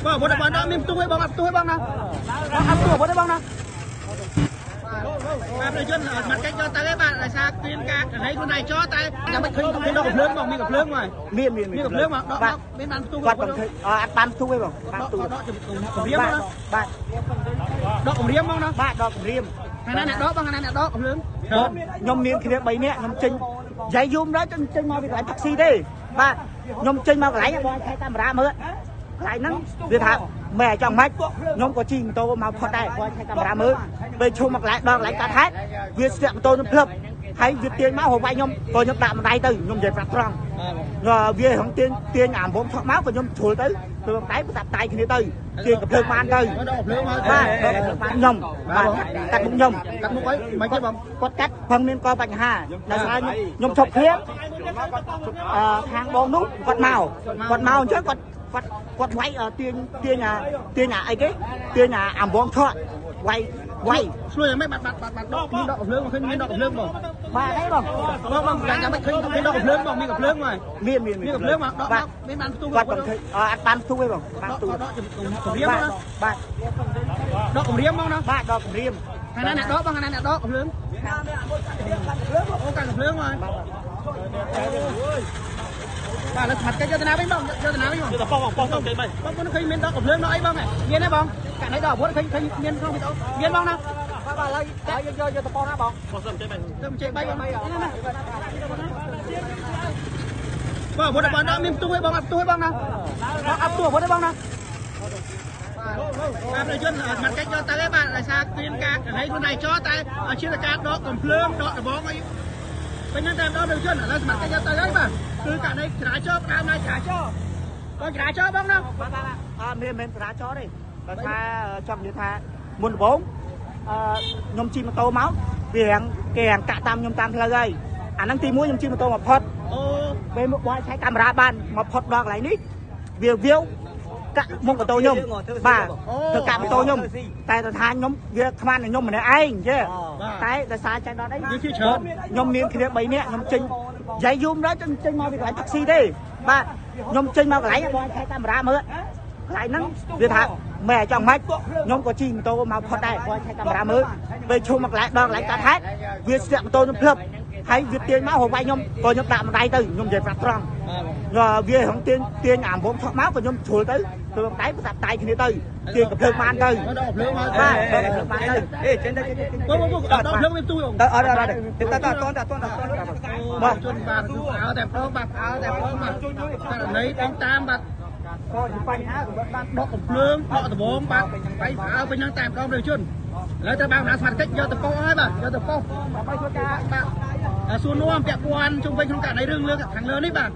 បងអាវុធបងដកមានផ្ទុះឯងបងអត់ផ្ទុះឯងបងណាបងអត់ផ្ទុះអាវុធឯងបងណាបាទប្រជាជនមាត់កិច្ចយកទៅឯងបាទដោយសារគ្មានការកណៃខ្លួនឯងចោតែចាំមិនឃើញមានដកកំភ្លើងបងមានកំភ្លើងមកមានមានកំភ្លើងមកដកមានបានផ្ទុះ គាត់បង្ខិអត់បានផ្ទុះទេបងបានផ្ទុះ ដកគម្រាមណា បាទ ដកគម្រាមមកណា បាទដកគម្រាម ខាងណាអ្នកដកបងខាងណាអ្នកដកកំភ្លើង ខ្ញុំមានគ្នា3នាក់ខ្ញុំចេញនិយាយយូរម្ដងចេញមកពីកន្លែងតាក់ស៊ីទេបាទខ្ញុំចេញមកកន្លែងបងខែកាមេរ៉ាមើលកន្លែងហ្នឹងវាថាម៉ែចង់ម៉េចខ្ញុំក៏ជិះម៉ូតូមកផុតដែរបងខែកាមេរ៉ាមើលពេលឈុំមកកន្លែងដល់កន្លែងកាត់ហេតុវាស្ទាក់ម៉ូតូខ្ញុំភ្លឹបហើយវាទាញមករវាយខ្ញុំក៏ខ្ញុំដាក់ម្ដាយទៅខ្ញុំនិយាយប្រាប់ត្រង់វាហងទាញទាញអាំងថក់មកក៏ខ្ញុំជ្រុលទៅទៅដៃប្រតាប់ដៃគ្នាទៅទាញកំភ្លើងបានទៅបាទបានខ្ញុំបាទកាត់មុខខ្ញុំ កាត់មុខអីមិនទេបង គាត់កាត់ផងមានក៏បញ្ហាដោយសារខ្ញុំឈប់គ្នាខាងបងនោះគាត់មកគាត់មកអញ្ចឹងគាត់គាត់គាត់វាយទាញទាញអាទាញអាអីគេទាញអាអំវងថក់វាយវាយ ឆ្លួយយ៉ាងម៉េចបាត់បាត់បាត់បាត់ដកមានដកកំភ្លើងមកឃើញមានដកកំភ្លើងបង បាទអីបង បងបងចាំមិនឃើញមានដកកំភ្លើងបងមានកំភ្លើងមក មាន មានកំភ្លើងមកដកមានបានផ្ទុះ គាត់បង្ខិអត់បានផ្ទុះទេបងបានផ្ទុះ ដកគម្រាមណា បាទ ដកគម្រាមមកណា បាទដកគម្រាម ខាងណាអ្នកដកបងខាងណាអ្នកដកកំភ្លើងអូកាកំភ្លើងមកបាទលើស្មាត់កិច្ចយកទៅណាវិញបងយកទៅណាវិញបង យកទៅប៉ោះបងប៉ោះទៅចេញបី បងបងឃើញមានដកកំភ្លើងដកអីបងមានទេបងករណីដកអាវុធឃើញឃើញមានក្នុងវីដេអូមានបងណា បាទបាទឥឡូវយើងយកយកទៅប៉ោះណាបង ប៉ោះទៅចេញបី ទៅចេញបីបងបងអាវុធបងដកមានផ្ទុះឯងបងអត់ផ្ទុះឯងបងណាបងអត់ផ្ទុះអាវុធឯងបងណាបាទប្រជាជនមាត់កិច្ចយកទៅឯងបាទដោយសារគ្មានការកណៃខ្លួនឯងចោតែជាការដកកំភ្លើងដកដបងអីពេញហ្នឹងតែម្ដងប្រជាជនឥឡូវសមត្ថកិច្ចយកទៅហើយបាទគឺករណីចរាចរណ៍ផ្ដើមឡើងចរាចរណ៍បងចរាចរណ៍បងណា បាទបាទអត់មានមិនចរាចរណ៍ទេបើថាចង់និយាយថាមុនដំបូងអឺខ្ញុំជិះម៉ូតូមកវារាងគេរាងកាក់តាមខ្ញុំតាមផ្លូវហើយអាហ្នឹងទី1ខ្ញុំជិះម៉ូតូមកផុត អូ ពេលមកបងឆែកកាមេរ៉ាបានមកផុតដល់កន្លែងនេះវាវាវកាក់មុខម៉ូតូខ្ញុំបាទធ្វើកាក់ម៉ូតូខ្ញុំតែទៅថាខ្ញុំវាខ្មាន់ខ្ញុំម្នាក់ឯងយេតែដោយសារចេះដល់អីខ្ញុំមានគ្នា3នាក់ខ្ញុំចេញនិយាយយូរម្ដងចេញមកពីកន្លែងតាក់ស៊ីទេបាទខ្ញុំចេញមកកន្លែងបងឆែកកាមេរ៉ាមើលកន្លែងហ្នឹងវាថាម៉ែចង់ម៉េចខ្ញុំក៏ជិះម៉ូតូមកផុតដែរបងឆែកកាមេរ៉ាមើលពេលឈុំមកកន្លែងដល់កន្លែងកាត់ហេតុវាស្ទាក់ម៉ូតូខ្ញុំភ្លឹបហើយវាទាញមករវាយខ្ញុំក៏ខ្ញុំដាក់ម្ដាយទៅខ្ញុំនិយាយប្រាប់ត្រង់វាហងទាញទាញអាំងថក់មកក៏ខ្ញុំជ្រុលទៅទៅដៃប្រតាប់ដៃគ្នាទៅទាញកំភ្លើងបានទៅ ដកកំភ្លើងមក បាទដកកំភ្លើងបានទៅ អេចេញទៅ បងបងដកកំភ្លើងមានទូ អត់អត់អត់ទៅតតតតតត បាទជនបាទអើតែប្រងបាទអើតែប្រងបាទករណីបងតាមបាទ ក៏ជាបញ្ហាក៏បាន ដកកំភ្លើងដកដបងបាទបាយផ្អើពេញហ្នឹងតែម្ដងប្រជាជនឥឡូវត្រូវបានអំណាចសមត្ថកិច្ចយកទៅប៉ុស្តិ៍ហើយបាទយកទៅប៉ុស្តិ៍ដើម្បីធ្វើការបាទសួរនាំពាក់ព័ន្ធជុំវិញក្នុងករណីរឿងលើខាងលើនេះបាទ